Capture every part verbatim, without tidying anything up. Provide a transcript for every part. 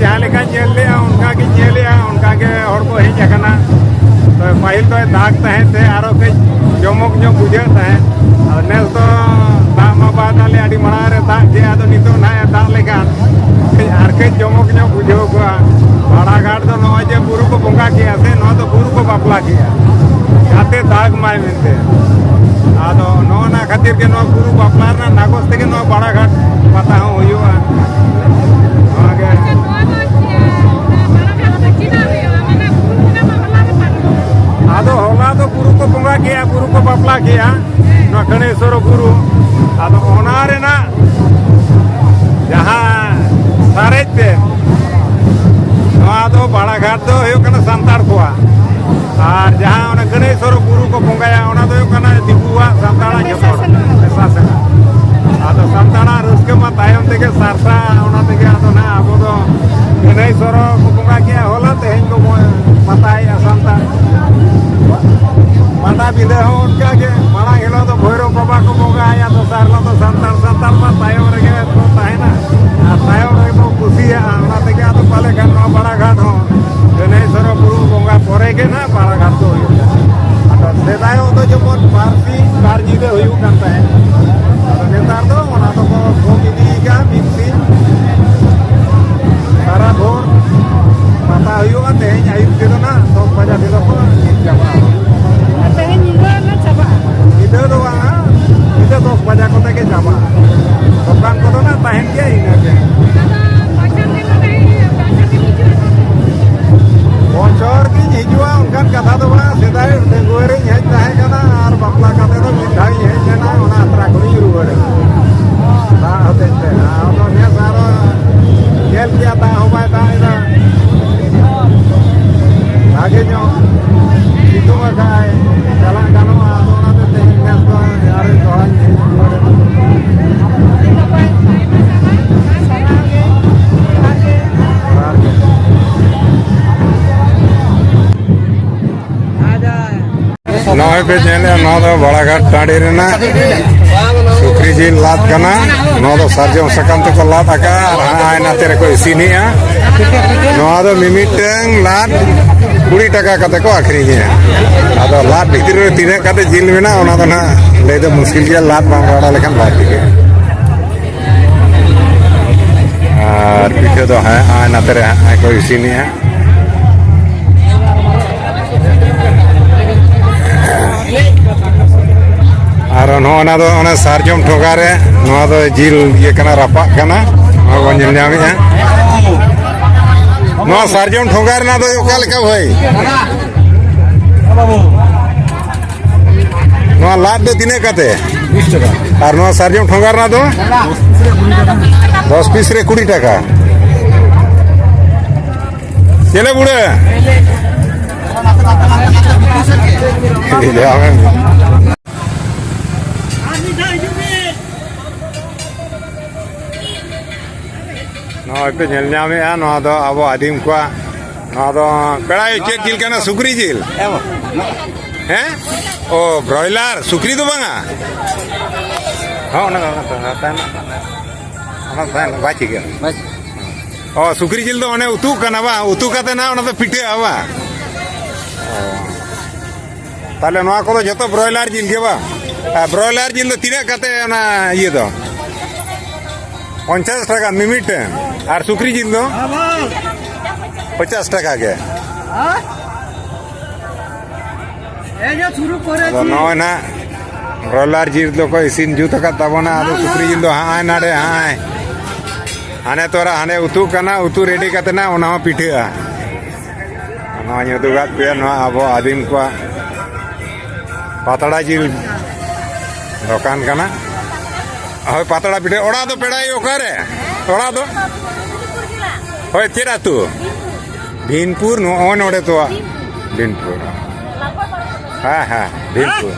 ᱡᱟᱦᱟᱸ ᱞᱮᱠᱟᱧ ᱧᱮᱞ ᱞᱮᱜᱼᱟ, ᱚᱱᱠᱟ ᱜᱤᱧ ᱧᱮᱞᱮᱜᱼᱟ, ᱚᱱᱠᱟ ᱜᱮ ᱦᱚᱲ ᱠᱚ ᱦᱮᱡ ᱟᱠᱟᱱᱟ᱾ ᱛᱚ, ᱯᱟᱹᱦᱤᱞ ᱫᱚᱭ ᱫᱟᱜᱽ ᱛᱟᱦᱮᱸᱫ ᱛᱮ ᱟᱨᱚ ᱠᱟᱹᱡ ᱡᱚᱢᱚᱠ ᱧᱚᱜ ᱵᱩᱡᱷᱟᱹᱜ ᱛᱟᱦᱮᱸᱫ᱾ ᱟᱫᱚ ᱱᱮᱥ ᱫᱚ ᱫᱟᱜ ᱢᱟ ᱵᱟᱭ ᱫᱟᱜ ᱞᱮ, ᱟᱹᱰᱤ ᱢᱟᱲᱟᱝ ᱨᱮ ᱫᱟᱜ ᱠᱮᱜᱼᱟ, ᱟᱫᱚ ᱱᱤᱛᱚᱜ ᱱᱟᱦᱟᱜ ᱮ ᱫᱟᱜ ᱞᱮᱠᱷᱟᱱ ᱠᱟᱹᱡ ᱟᱨ ᱠᱟᱹᱡ ᱡᱚᱢᱚᱠ ᱧᱚᱜ ᱵᱩᱡᱷᱟᱹᱣ ᱠᱚᱜᱼᱟ᱾ ᱵᱟᱲᱟ ᱜᱷᱟᱴ ᱫᱚ ᱱᱚᱜᱼᱚᱭ ᱡᱮ ᱵᱩᱨᱩ ᱠᱚ ᱵᱚᱸᱜᱟ ᱠᱮᱜᱼᱟ ᱥᱮ, ᱱᱚᱣᱟ ᱫᱚ ᱵᱩᱨᱩ ᱠᱚ ᱵᱟᱯᱞᱟ ᱠᱮᱜᱼᱟ, ᱡᱟᱛᱮ ᱫᱟᱜᱽ ᱢᱟᱭ ᱢᱮᱱᱛᱮ᱾ ᱟᱫᱚ ᱱᱚᱜᱼᱚ ᱱᱟ ᱠᱷᱟᱹᱛᱤᱨ ᱜᱮ ᱱᱚᱣᱟ ᱵᱩᱨᱩ ᱵᱟᱯᱞᱟ ᱨᱮᱱᱟᱜ ᱱᱟᱜᱚᱥ ᱛᱮᱜᱮ ᱱᱚᱣᱟ ᱵᱟᱲᱟ ᱜᱷᱟᱴ ᱯᱟᱛᱟ ᱦᱚᱸ ᱦᱩᱭᱩᱜᱼᱟ᱾ ᱱᱚᱣᱟ ᱜᱮ᱾ ᱟᱪᱪᱷᱟ, ᱱᱚᱣᱟ ᱫᱚ ᱪᱮᱫ, ᱚᱱᱟ ᱵᱟᱲᱟ ᱜᱷᱟᱴ ᱫᱚ ᱪᱮᱫᱟᱜ ᱦᱩᱭᱩᱜᱼᱟ? ᱢᱟᱱᱮ ᱵᱩᱨᱩ ᱵᱚᱸᱜᱟ ᱢᱟ ᱦᱚᱞᱟ ᱨᱮ ᱯᱟᱨᱚᱢ᱾ ᱟᱫᱚ ᱦᱚᱞᱟ ᱫᱚ ᱵᱩᱨᱩ ᱠᱚ ᱵᱚᱸᱜᱟ ᱠᱮᱜᱼᱟ, ᱵᱩᱨᱩ ᱠᱚ ᱵᱟᱯᱞᱟ ᱠᱮᱜᱼᱟ, ᱱᱚᱣᱟ ᱠᱟᱹᱱᱟᱹᱭᱥᱚᱨ ᱵᱩᱨᱩ᱾ ᱟᱫᱚ ᱚᱱᱟ ᱨᱮᱱᱟᱜ ᱡᱟᱦᱟᱸ ᱥᱟᱨᱮᱡ ᱛᱮ ᱱᱚᱣᱟ ᱫᱚ ᱵᱟᱲᱟ ᱜᱷᱟᱴ ᱫᱚ ᱦᱩᱭᱩᱜ ᱠᱟᱱᱟ ᱥᱟᱱᱛᱟᱲ ᱠᱚᱣᱟᱜ, ᱟᱨ ᱡᱟᱦᱟᱸ ᱚᱱᱟ ᱠᱟᱹᱱᱟᱹᱭᱥᱚᱨ ᱵᱩᱨᱩ ᱠᱚ ᱵᱚᱸᱜᱟᱭᱟ, ᱚᱱᱟ ᱫᱚ ᱦᱩᱭᱩᱜ ᱠᱟᱱᱟ ᱫᱤᱠᱩᱣᱟᱜ, ᱥᱟᱱᱛᱟᱲᱟᱜ ᱡᱚᱛᱚ ᱦᱚᱲ ᱢᱮᱥᱟ ᱥᱟᱱᱟᱢ᱾ ᱟᱫᱚ ᱥᱟᱱᱛᱟᱲᱟᱜ ᱨᱟᱹᱥᱠᱟᱹ ᱢᱟ ᱛᱟᱭᱚᱢ ᱛᱮᱜᱮ ᱥᱟᱨᱥᱟ, ᱚᱱᱟ ᱛᱮᱜᱮ ᱟᱫᱚ ᱱᱟᱦᱟᱜ ᱟᱵᱚ ᱫᱚ ᱠᱟᱹᱱᱟᱹᱭᱥᱚᱨ ᱠᱚ ᱵᱚᱸᱜᱟ ᱠᱮᱜᱼᱟ ᱦᱚᱞᱟ, ᱛᱮᱦᱮᱧ ᱠᱚ ᱵᱚᱸᱜᱟ ᱯᱟᱛᱟᱭᱮᱜᱼᱟ ᱥᱟᱱᱛᱟᱲ᱾ ᱯᱟᱴᱟᱵᱤᱸᱫᱷᱟᱹ ᱦᱚᱸ ᱚᱱᱠᱟ ᱜᱮ, ᱢᱟᱲᱟᱝ ᱦᱤᱞᱳᱜ ᱫᱚ ᱵᱷᱳᱭᱨᱳᱵ ᱵᱟᱵᱟ ᱠᱚ ᱵᱚᱸᱜᱟᱭᱟ, ᱫᱚᱥᱟᱨ ᱦᱤᱞᱳᱜ ᱫᱚ ᱥᱟᱱᱛᱟᱲ, ᱥᱟᱱᱛᱟᱲ ᱢᱟ ᱛᱟᱭᱚᱢ ᱨᱮᱜᱮ ᱠᱚ ᱛᱟᱦᱮᱱᱟ ᱟᱨ ᱛᱟᱭᱚᱢ ᱨᱮᱜᱮ ᱠᱚ ᱠᱩᱥᱤᱭᱟᱜᱼᱟ᱾ ᱚᱱᱟ ᱛᱮᱜᱮ ᱟᱫᱚ ᱯᱟᱞᱮ ᱠᱷᱟᱱ ᱱᱚᱣᱟ ᱵᱟᱲᱟ ᱜᱷᱟᱴ ᱦᱚᱸ ᱠᱟᱹᱱᱟᱹᱭᱥᱚᱨ ᱵᱩᱨᱩ ᱵᱚᱸᱜᱟ ᱯᱚᱨᱮ ᱜᱮ ᱱᱟᱜ ᱵᱟᱲᱟ ᱜᱷᱟᱴ ᱫᱚ ᱦᱩᱭᱩᱜ ᱠᱟᱱᱟ᱾ ᱟᱫᱚ ᱥᱮᱫᱟᱭ ᱫᱚ ᱡᱮᱢᱚᱱ ᱵᱟᱨ ᱥᱤᱧ ᱵᱟᱨ ᱧᱤᱫᱟᱹ ᱦᱩᱭᱩᱜ ᱠᱟᱱ ᱛᱟᱦᱮᱸᱫ, ᱟᱫᱚ ᱱᱮᱛᱟᱨ ᱫᱚ ᱚᱱᱟ ᱫᱚᱠᱚ ᱠᱚᱢ ᱤᱫᱤᱭᱮᱫᱟ, ᱢᱤᱫ ᱥᱤᱧ ᱥᱟᱨᱟ ᱵᱷᱳᱨ ᱯᱟᱛᱟ ᱦᱩᱭᱩᱜᱼᱟ᱾ ᱛᱮᱦᱮᱧ ᱟᱹᱭᱩᱵ ᱛᱮᱫᱚ ᱱᱟᱜ ᱫᱚᱥ ᱵᱟᱡᱟ ᱛᱮᱫᱚ ᱠᱚ ᱪᱟᱵᱟᱜᱼᱟ᱾ ᱟᱨ ᱛᱮᱦᱮᱧ ᱧᱤᱫᱟᱹ ᱱᱟᱜ ᱪᱟᱵᱟᱜᱼᱟ? ᱧᱤᱫᱟᱹ ᱫᱚ ᱵᱟᱝᱟ, ᱧᱤᱫᱟᱹ ᱫᱚᱥ ᱵᱟᱡᱟ ᱠᱚᱛᱮ ᱜᱮ ᱪᱟᱵᱟᱜᱼᱟ᱾ ᱫᱚᱠᱟᱱ ᱠᱚᱫᱚ ᱱᱟᱜ ᱛᱟᱦᱮᱱ ᱜᱮᱭᱟ ᱤᱱᱟᱹᱜᱮ᱾ ᱟᱫᱚ ᱵᱚᱪᱷᱚᱨ ᱫᱤᱱ ᱦᱤᱡᱩᱜᱼᱟ, ᱚᱱᱠᱟᱱ ᱠᱟᱛᱷᱟ ᱫᱚ ᱵᱟᱝ᱾ ᱥᱮᱫᱟᱭ ᱰᱟᱺᱜᱩᱣᱟᱹ ᱨᱤᱧ ᱦᱮᱡ ᱛᱟᱦᱮᱸ ᱠᱟᱱᱟ ᱟᱨ ᱵᱟᱯᱞᱟ ᱠᱟᱛᱮ ᱫᱚ ᱢᱤᱫ ᱫᱷᱟᱣ ᱤᱧ ᱦᱮᱡ ᱞᱮᱱᱟ, ᱚᱱᱟ ᱟᱛᱨᱟ ᱠᱷᱚᱱᱤᱧ ᱨᱩᱣᱟᱹᱲ ᱮᱱᱟ ᱫᱟᱜ ᱦᱚᱛᱮᱡ ᱛᱮ᱾ ᱟᱫᱚ ᱱᱮᱥ ᱟᱨᱚ ᱧᱮᱞ ᱠᱮᱜᱼᱟ, ᱫᱟᱜ ᱦᱚᱸ ᱵᱟᱭ ᱫᱟᱜ ᱮᱫᱟ, ᱵᱷᱟᱜᱮ ᱧᱚᱜ ᱥᱤᱛᱩᱝ ᱟᱠᱟᱫᱼᱟᱭ, ᱪᱟᱞᱟᱜ ᱜᱟᱱᱚᱜᱼᱟ᱾ ᱟᱫᱚ ᱚᱱᱟᱛᱮ ᱛᱮᱦᱮᱧ ᱱᱮᱥ ᱫᱚ ᱟᱨ ᱫᱚᱦᱲᱟᱧ ᱦᱮᱡ ᱨᱩᱣᱟᱹᱲ ᱮᱱᱟ᱾ ᱡᱚᱦᱟᱨ ᱜᱮ᱾ ᱱᱚᱜᱼᱚᱭ ᱯᱮ ᱧᱮᱞᱮᱫᱼᱟ, ᱱᱚᱣᱟ ᱫᱚ ᱵᱟᱲᱟᱜᱷᱟᱴ ᱴᱟᱺᱰᱤ ᱨᱮᱱᱟᱜ ᱥᱩᱠᱨᱤ ᱡᱤᱞ ᱞᱟᱫ ᱠᱟᱱᱟ᱾ ᱱᱚᱣᱟ ᱫᱚ ᱥᱟᱨᱡᱚᱢ ᱥᱟᱠᱟᱢ ᱛᱮᱠᱚ ᱞᱟᱫ ᱟᱠᱟᱫᱼᱟ ᱟᱨ ᱦᱟᱸᱜ ᱱᱟᱛᱮ ᱨᱮᱠᱚ ᱤᱥᱤᱱᱮᱜᱼᱟ᱾ ᱱᱚᱣᱟ ᱫᱚ ᱢᱤᱢᱤᱫᱴᱟᱝ ᱞᱟᱫ ᱠᱩᱲᱤ ᱴᱟᱠᱟ ᱠᱟᱛᱮ ᱠᱚ ᱟᱹᱠᱷᱨᱤᱧᱮᱜᱼᱟ᱾ ᱟᱫᱚ ᱞᱟᱫ ᱵᱷᱤᱛᱨᱤ ᱨᱮ ᱛᱤᱱᱟᱹᱜ ᱠᱟᱛᱮ ᱡᱤᱞ ᱢᱮᱱᱟᱜᱼᱟ, ᱚᱱᱟ ᱫᱚ ᱱᱟᱦᱟᱜ ᱞᱟᱹᱭ ᱫᱚ ᱢᱩᱥᱠᱤᱞ ᱜᱮᱭᱟ, ᱞᱟᱫ ᱵᱟᱢ ᱵᱟᱲᱟ ᱞᱮᱠᱷᱟᱱ ᱵᱟᱭ ᱴᱷᱤᱠᱟᱹᱜᱼᱟ᱾ ᱟᱨ ᱯᱤᱴᱷᱟᱹ ᱫᱚ ᱦᱮᱸ, ᱦᱮᱸ, ᱱᱟᱛᱮ ᱨᱮ ᱦᱮᱸ, ᱦᱮᱸ ᱠᱚ ᱤᱥᱤᱱᱮᱜᱼᱟ᱾ ᱟᱨ ᱱᱚᱜᱼᱚ ᱱᱟ ᱫᱚ ᱚᱱᱟ ᱥᱟᱨᱡᱚᱢ ᱴᱷᱚᱸᱜᱟ ᱨᱮ, ᱱᱚᱣᱟ ᱫᱚ ᱡᱤᱞ ᱤᱭᱟᱹ ᱠᱟᱱᱟ, ᱨᱟᱯᱟᱜ ᱠᱟᱱᱟ, ᱱᱚᱣᱟ ᱵᱚᱱ ᱧᱮᱞ ᱧᱟᱢᱮᱫᱼᱟ᱾ ᱱᱚᱣᱟ ᱥᱟᱨᱡᱚᱢ ᱴᱷᱚᱸᱜᱟ ᱨᱮᱱᱟᱜ ᱫᱚ ᱚᱠᱟ ᱞᱮᱠᱟ ᱵᱷᱟᱹᱭ? ᱱᱚᱣᱟ ᱞᱟᱫ ᱫᱚ ᱛᱤᱱᱟᱹᱜ ᱠᱟᱛᱮ? ᱟᱨ ᱱᱚᱣᱟ ᱥᱟᱨᱡᱚᱢ ᱴᱷᱚᱸᱜᱟ ᱨᱮᱱᱟᱜ ᱫᱚ? ᱫᱚᱥ ᱯᱤᱥ ᱨᱮ ᱠᱩᱲᱤ ᱴᱟᱠᱟ᱾ ᱪᱮᱞᱮ ᱵᱩᱲᱟᱹ? ᱱᱚᱜᱼᱚᱭ ᱯᱮ ᱧᱮᱞ ᱧᱟᱢᱮᱫᱼᱟ, ᱱᱚᱣᱟ ᱫᱚ ᱟᱵᱚ ᱟᱹᱫᱤᱢ ᱠᱚᱣᱟᱜ, ᱱᱚᱣᱟ ᱫᱚ ᱯᱮᱲᱟ ᱪᱮᱫ ᱡᱤᱞ ᱠᱟᱱᱟ? ᱥᱩᱠᱨᱤ ᱡᱤᱞ? ᱦᱮᱸ? ᱚ, ᱵᱨᱚᱭᱞᱟᱨ, ᱥᱩᱠᱨᱤ ᱫᱚ ᱵᱟᱝᱟ? ᱦᱚᱸ, ᱚᱱᱟ, ᱚᱱᱟ, ᱚᱱᱟ, ᱚᱱᱟ, ᱚᱱᱟ, ᱚᱱᱟ, ᱵᱟᱭ ᱪᱤᱠᱟᱹᱜᱼᱟ᱾ ᱚ, ᱥᱩᱠᱨᱤ ᱡᱤᱞ ᱫᱚ ᱚᱱᱮ ᱩᱛᱩᱜ ᱠᱟᱱᱟ ᱵᱟᱝ? ᱩᱛᱩ ᱠᱟᱛᱮ ᱱᱟᱜ ᱚᱱᱟ ᱫᱚ ᱯᱤᱴᱷᱟᱹᱜᱼᱟ ᱵᱟᱝ? ᱚ᱾ ᱛᱟᱦᱞᱮ ᱱᱚᱣᱟ ᱠᱚᱫᱚ ᱡᱚᱛᱚ ᱵᱨᱚᱭᱞᱟᱨ ᱡᱤᱞ ᱜᱮ ᱵᱟᱝ? ᱟᱨ ᱵᱨᱚᱭᱞᱟᱨ ᱡᱤᱞ ᱫᱚ ᱛᱤᱱᱟᱹᱜ ᱠᱟᱛᱮ ᱚᱱᱟ ᱤᱭᱟᱹ ᱫᱚ? ᱯᱚᱧᱪᱟᱥ ᱴᱟᱠᱟ ᱢᱤᱢᱤᱫᱴᱟᱝ᱾ ᱟᱨ ᱥᱩᱠᱨᱤ ᱡᱤᱞ ᱫᱚ? ᱯᱚᱪᱟᱥ ᱴᱟᱠᱟ ᱜᱮ᱾ ᱟᱫᱚ ᱱᱚᱜᱼᱚᱭ ᱱᱟᱜ ᱵᱨᱚᱭᱞᱟᱨ ᱡᱤᱞ ᱫᱚᱠᱚ ᱤᱥᱤᱱ ᱡᱩᱛ ᱟᱠᱟᱫ ᱛᱟᱵᱚᱱᱟ᱾ ᱟᱫᱚ ᱥᱩᱠᱨᱤ ᱡᱤᱞ ᱫᱚ ᱦᱟᱸᱜ ᱱᱟᱰᱮ ᱦᱟᱸᱜ ᱦᱟᱱᱮ ᱛᱚᱨᱟ ᱦᱟᱸᱰᱮ ᱩᱛᱩᱜ ᱠᱟᱱᱟ, ᱩᱛᱩ ᱨᱮᱰᱤ ᱠᱟᱛᱮ ᱱᱟᱜ ᱚᱱᱟ ᱦᱚᱸ ᱯᱤᱴᱷᱟᱹᱜᱼᱟ᱾ ᱱᱚᱣᱟᱧ ᱩᱫᱩᱜᱟᱫ ᱯᱮᱭᱟ, ᱱᱚᱣᱟ ᱟᱵᱚ ᱟᱹᱫᱤᱢ ᱠᱚᱣᱟᱜ ᱯᱟᱛᱲᱟ ᱡᱤᱞ ᱫᱚᱠᱟᱱ ᱠᱟᱱᱟ᱾ ᱦᱳᱭ, ᱯᱟᱛᱲᱟ ᱯᱤᱴᱷᱟᱹ᱾ ᱚᱲᱟᱜ ᱫᱚ ᱯᱮᱲᱟᱭ ᱚᱠᱟᱨᱮ? ᱚᱲᱟᱜ ᱫᱚ? ᱦᱳᱭ, ᱪᱮᱫ ᱟᱹᱛᱩ? ᱵᱷᱤᱱᱯᱩᱨ, ᱱᱚᱜᱼᱚᱭ ᱱᱚᱰᱮ ᱛᱚ᱾ ᱵᱷᱤᱱᱯᱩᱨ᱾ ᱦᱮᱸ, ᱦᱮᱸ, ᱵᱷᱤᱱᱯᱩᱨ᱾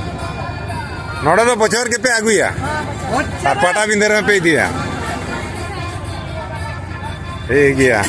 ᱱᱚᱰᱮ ᱫᱚ ᱵᱚᱪᱷᱚᱨ ᱜᱮᱯᱮ ᱟᱹᱜᱩᱭᱟ? ᱟᱨ ᱯᱟᱴᱟᱵᱤᱸᱫᱷᱟᱹ ᱨᱮᱦᱚᱸ ᱯᱮ ᱤᱫᱤᱭᱟ? ᱴᱷᱤᱠ ᱜᱮᱭᱟ᱾